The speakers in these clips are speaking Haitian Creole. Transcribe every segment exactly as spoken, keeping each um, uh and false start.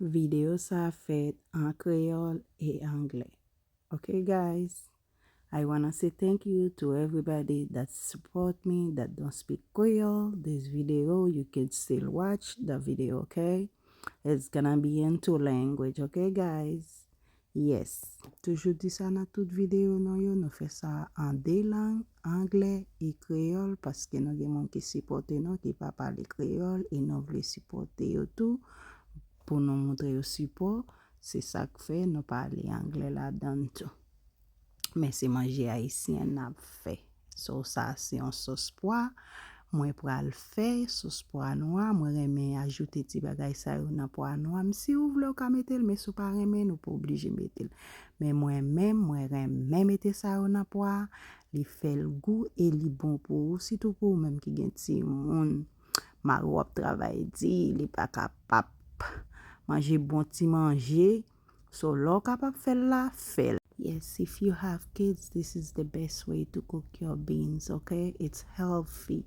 Videyo sa a fèt an kreyòl e anglè. Okay, guys? I want to say thank you to everybody that support me, that don't speak Creole. This video, you can still watch the video, okay? It's gonna be in two language, okay, guys? Yes. Toujou di sa nan tout videyo nou yo, nou fè sa an de lang, anglè e kreyòl, paske nou gen moun ki sipòte nou, ki pa pale kreyòl, e nou vle sipòte yo tou, pou nou montre yo sipò. Se sa k fè nou pale anglè ladan l tou. Men se manje ayisyen n ap fè. So, sa se yon sòs pwa. Mwen pral fè sòs pwa nwa. Mwen renmen ajoute ti bagay sa yo nan pwa nwa. M, si ou vle, ou ka mete l, men si ou pa renmen, ou pa oblije mete l. Men mwen menm, mwen renmen mete sa yo nan pwa. Li fè l gou e li bon pou ou, sitou pou ou menm ki gen timoun. Mari w ap travay di, li pa kapab manje bon ti manje. So, lè w kapab fè l la, fè l. Yes, if you have kids, this is the best way to cook your beans, okay? It's healthy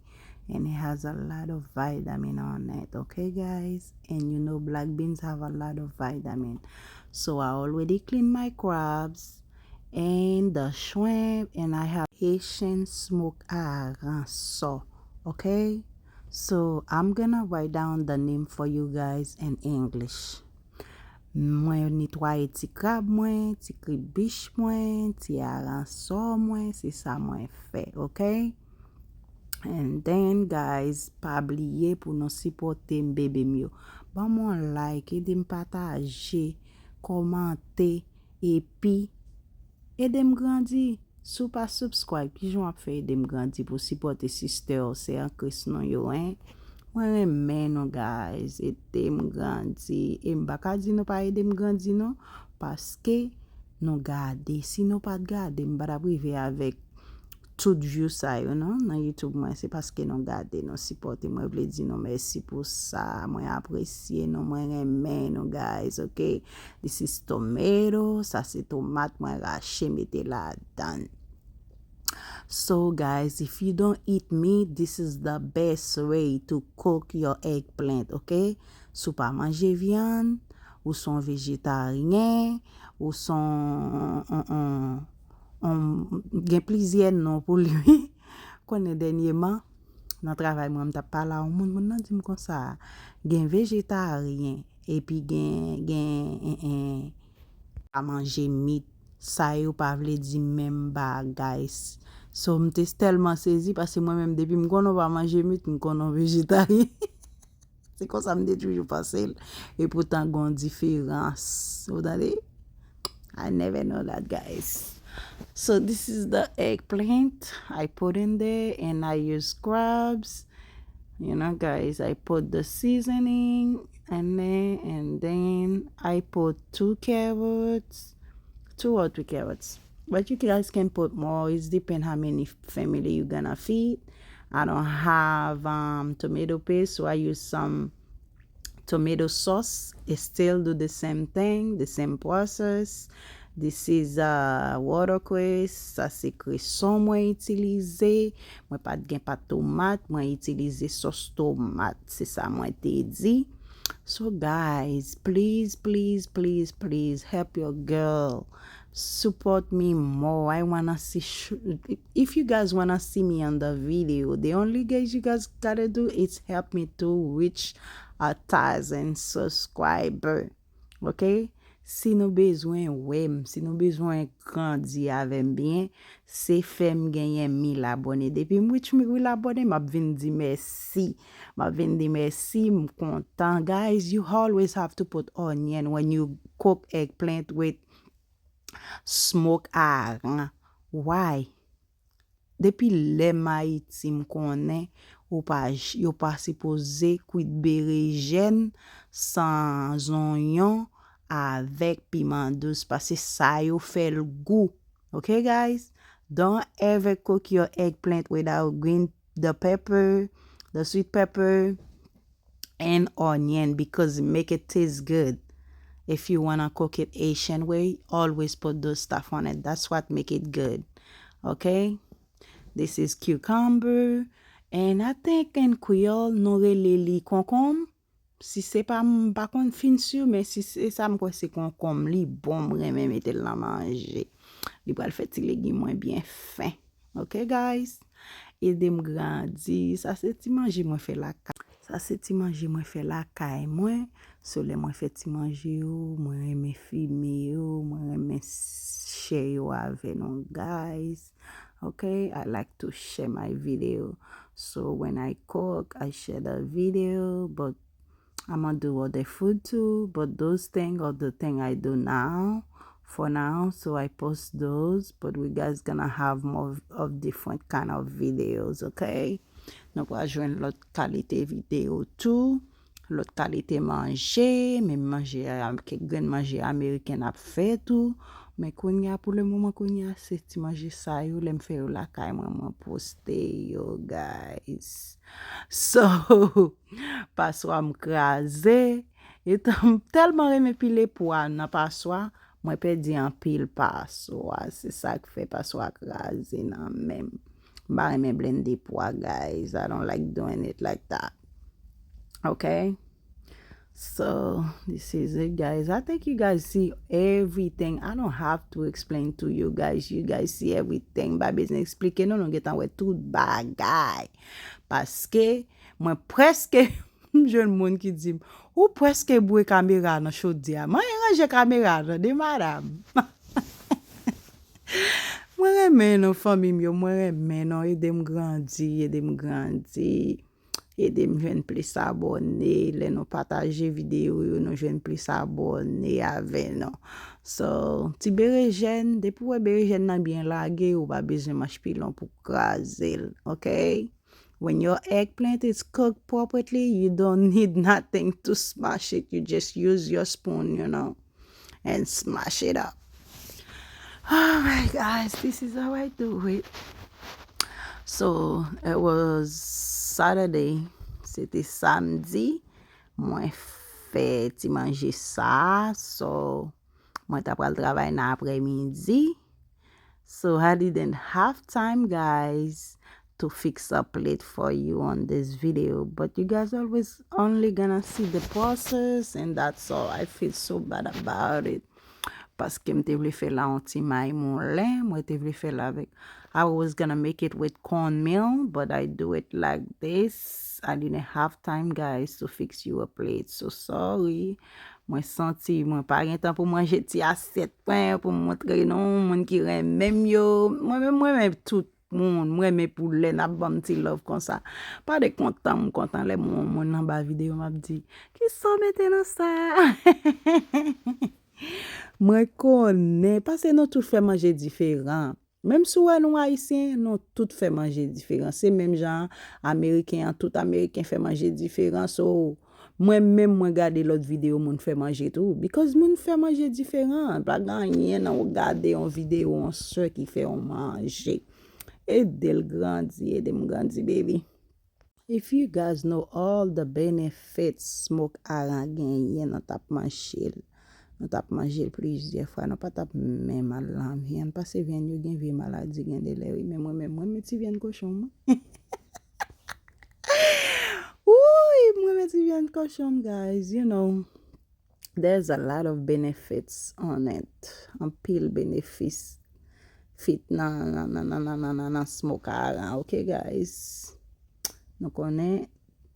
and it has a lot of vitamin on it, okay, guys? And you know, black beans have a lot of vitamin. So, I already clean my crabs and the shrimp, and I have Haitian smoked aransò, okay? So, I'm gonna write down the name for you guys in English. Mwen netwaye ti krab mwen, ti kribich mwen, ti aransò mwen, se sa mwen fè, okay? And then, guys, pa bliye pou nou sipòte m, bebe m yo. Ban m yon like, ede m pataje, kòmante, epi ede m grandi. Si w pa subscribe, kijan w ap fè ede m grandi pou sipòte sistè w, sè an Kris nou yo, en? Mwen renmen nou, guys. Ede m grandi. E m pa ka di nou pa ede m grandi, non. Paske nou gade. Si nou pa t gade, m pa t ap rive avèk tout view sa yo, non. Nan YouTube mwen, se paske nou gade, nou sipòte. Mwen vle di nou mèsi pou sa. Mwen apresye nou, mwen renmen nou, guys, ok? This is tomato. Sa se tomat mwen rache mete ladan. So, guys, if you don't eat meat, this is the best way to cook your eggplant, ok? Si w pa manje vyann, ou se yon vejetaryen, ou se yon, yon, yon, yon, gen plizyè non pou li, wi. Konnen dènyèman, nan travay mwen, m t ap pale a yon moun, moun nan di m konsa, gen vejetaryen, epi gen, gen, en, en, pa manje meat. Sa yo pa vle di menm bagay. So, m te tèlman sezi, paske mwen menm, depi m konnen w pa manje meat, m konnen w vejetaryen. Se konsa m te toujou panse l. E poutan, gen yon diferans. Ou tande? I never know that, guys. So, this is the eggplant I put in there, and I use crabs. You know, guys, I put the seasoning and then, and then I put two carrots, two or three carrots. But you guys can put more. It's depend how many family you gonna feed. I don't have, um, tomato paste, so I use some tomato sauce. It still do the same thing, the same process. This is, uh, watercress. Sa se kreson mwen itilize. Mwen pa t gen pat tomat. Mwen itilize sòs tomat. Se sa mwen te di. So guys, please, please, please, please help your girl. Support me more. I wanna see sh- if you guys wanna see me on the video, the only guys you guys gotta do is help me to reach a thousand subscriber. Ok? Si nou bezwen wè m, si nou bezwen grandi avè m byen, se fè m genyen mil abòne. Depi m reach mil abòne, m ap vin di mèsi. M ap vin di mèsi, m kontan. Guys, you always have to put onion when you cook eggplant with smoke aran. Why? Depi lè m Ayiti, m konnen ou pa j- yo pa sipoze kwit berejèn san zonyon avèk piman dous, paske sa yo fè l gou. Ok, guys? Don't ever cook your eggplant without green, the pepper, the sweet pepper, and onion because make it taste good. If you wanna cook it Haitian way, always put those stuff on it. That's what make it good. Okay? This is cucumber. And I think in Creole, nou rele li konkonm. Si se pa m, m pa konn fin si, men si se sa, m kwè se konkonm. Li bon, m renmen mete l nan manje. Li pral fè ti legim mwen byen fen. Ok, guys? Ede m grandi. Sa se ti manje mwen fè lakay. Sa se ti manje mwen fè lakay mwen. So, lè mwen fè ti manje yo, mwen renmen filme yo, mwen renmen share yo avè nou, guys. Ok? I like to share my video. So, when I cook, I share the video, but I'm gonna do other food too, but those things are the thing I do now, for now. So I post those, but we guys gonna have more of different kind of videos, ok? Nou pral jwenn lòt kalite videyo tou, lòt kalite manje, menm manje, kèk grenn manje ameriken ap fè tou. Men kounye a, pou le moman, kounye a, se ti manje sa yo, lè m fè yo lakay mwen, mwen poste yo, guys. So, paswa m kraze. Etan m tèlman renmen pile pwa nan paswa, mwen pèdi anpil paswa. Se sa k fè paswa kraze nan men m. M pa renmen blende pwa, guys. I don't like doing it like that. Ok? So, this is it, guys. I think you guys see everything. I don't have to explain to you guys. You guys see everything. M pa bezwen eksplike nou, nou gentan wè tout bagay. Paske mwen prèske m jwenn moun ki di m, "Ou prèske boure kamera nan chodyè a." Mwen ranje kamera a, tande, madam. Mwen renmen nou, fanmi m yo, mwen renmen nou, ede m grandi, ede m grandi. Ede m jwenn plis abòne. Lè nou pataje videyo yo, nou jwenn plis abòne avè nou. So, ti berejèn, depi w wè berejèn nan byen lage, ou pa bezwen manch pilon pou kraze l, ok? When your eggplant is cooked properly, you don't need nothing to smash it. You just use your spoon, you know, and smash it up. Alright, guys, this is how I do it. So, it was Saturday. Se te samdi. Mwen fè ti manje sa. So, mwen ta pral travay nan aprèmidi. So, I didn't have time, guys, to fix a plate for you on this video. But you guys always only gonna see the process, and that's all. I feel so bad about it. Paske m te vle fè la yon ti may moulen, mwen te vle fè la avèk, I was gonna make it with cornmeal, but I do it like this. I didn't have time, guys, to fix you a plate. So sorry. Mwen santi mwen pa gen tan pou manje ti asyèt mwen, pou m montre nou moun ki renmen m yo. Mwen menm, mwen renmen tout moun, mwen renmen pou lè n ap ban m ti love konsa. Pa de kontan m kontan lè m wè yon moun anba videyo m ap di, "Kisa w mete nan sa?" Mwen konnen, paske nou tout fè manje diferan. Menm si w wè nou ayisyen, nou tout fè manje diferan. Se menm jan ameriken an, tout ameriken fè manje diferan. So, mwen menm, mwen gade lòt videyo moun fè manje tou. Because moun fè manje diferan. Pa gen anyen nan w gade yon videyo yon sè ki fè yon manje. Ede l grandi, ede m grandi, baby. If you guys know all the benefits smoke aran genyen, nou t ap manje l. Nou t ap manje l plizyè fwa, nou pa t ap menm al nan vyann. Paske vyann yo gen vye maladi gen de lè, wi. Men mwen menm, mwen renmen ti vyann kochon, mwen. Wi, mwen renmen ti vyann kochon, guys, you know. There's a lot of benefits on it. Anpil benefis fit nan, nan, nan smoke aran, ok, guys? Nou konnen,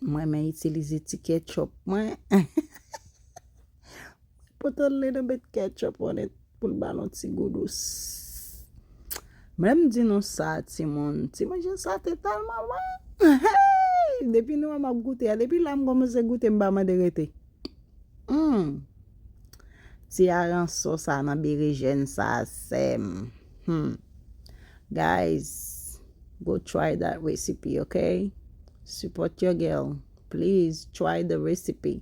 mwen renmen itilize ti ketchup mwen. Put a little bit ketchup on it pou l ba l yon ti gou dous. Mwen m di nou sa, timoun, ti manje sa te tèlman bon. Hey! Depi nou wè m ap goute a, depi la m kòmanse goute, m pa mande rete. Hmm. Ti aransò sa nan berejèn sa, sè m. Hmm. Guys, go try that recipe, ok? Support your girl. Please try the recipe.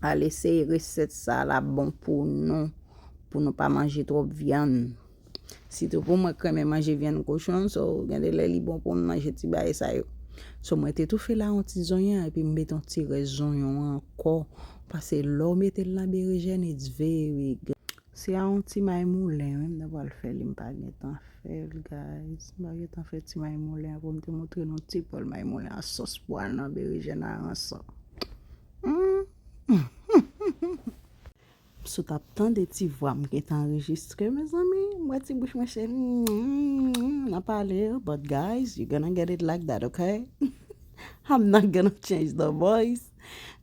Al eseye resèt sa, l ap bon pou nou, pou nou pa manje twòp vyann. Sitou pou mwen k renmen manje vyann kochon, so gen de lè li bon pou m manje ti bagay sa yo. So mwen te toufe la yon ti zonyon, epi m met yon ti rès zonyon ankò, paske lè w mete l nan berejèn, it's very good. Se a yon ti may moulen, wi, m ta pral fè li, m pa gentan fè l, guys. M pa gentan fè ti may moulen an pou m te montre nou ti pòl may moulen a sòs pwa l nan berejèn aransò. Hmm. Si w t ap tande ti vwa m gentan anrejistre, mezanmi, m wè ti bouch mwen se nan pale yo, but guys, you gonna get it like that, okay? I'm not gonna change the voice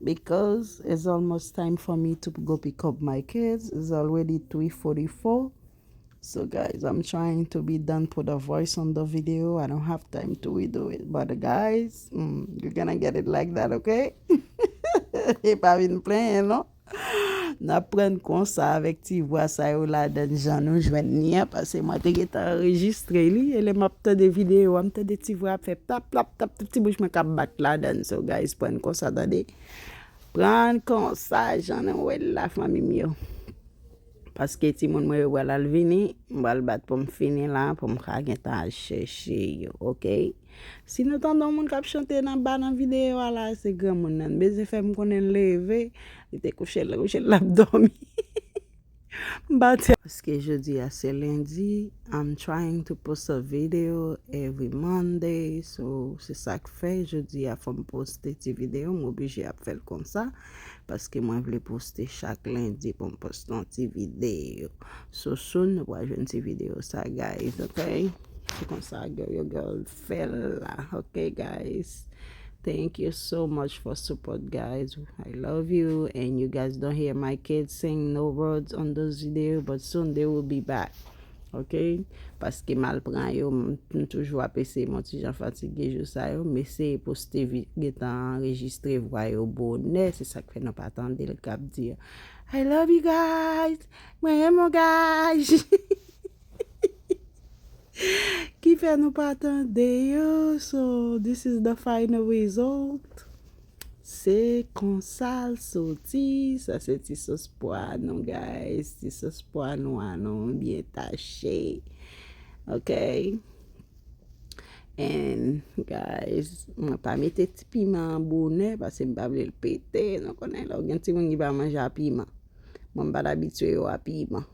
because it's almost time for me to go pick up my kids. It's already three forty-four. So guys, I'm trying to be done, put a voice on the video. I don't have time to redo it. But guys, mm, you're gonna get it like that, okay? E pa vin plenyen, non. N ap prann konsa avèk ti vwa sa yo ladan jan nou jwenn li an, paske mwen te gentan anrejistre li, e lè m ap tande videyo a, m tande ti vwa ap fè plap, plap, plap, ti bouch mwen k ap bat ladan. So guys, prann konsa, tande. Prann konsa, jan nou wè l la, fanmi m yo. Paske timoun mwen yo pral al vini, m pral bat pou m fini la, pou m ka gentan al chèche yo, oke? Si nou tande yon moun k ap chante nan ba nan videyo a la, se granmoun nan. L bezwen fè m konnen l leve, li te kouche, l kouche, l ap dòmi. M pa te. Paske jodi a se lendi, I'm trying to post a video every Monday, so se sa k fè jodi a fò m poste ti videyo, m oblije ap fè l konsa, paske mwen vle poste chak lendi pou m poste yon ti videyo. So soon, nou pral jwenn ti videyo sa, guys, ok? Se konsa, girl, your girl fè l la, ok, guys? Thank you so much for support, guys. I love you, and you guys don't hear my kids sing no words on those videos, but soon they will be back. Ok? Paske m al pran yo, m, m toujou ap eseye, m yon ti jan fatige jou sa yo, m eseye poste vi-, gentan anrejistre vwa yo bonè, se sa k fè nou pa tande l k ap di, "I love you guys, mwen renmen w guys." Ki fè nou pa tande yo. So, this is the final result. Se konsa l soti. Sa se ti sos pwa nou, guys. Ti sos pwa nou a nou byen tache. Ok. And, guys, mwen pa mete ti piman an bonè paske m pa vle l pete. Nou konnen lè w gen timoun ki pa manje a piman. Mwen, m pa t abitye yo a piman.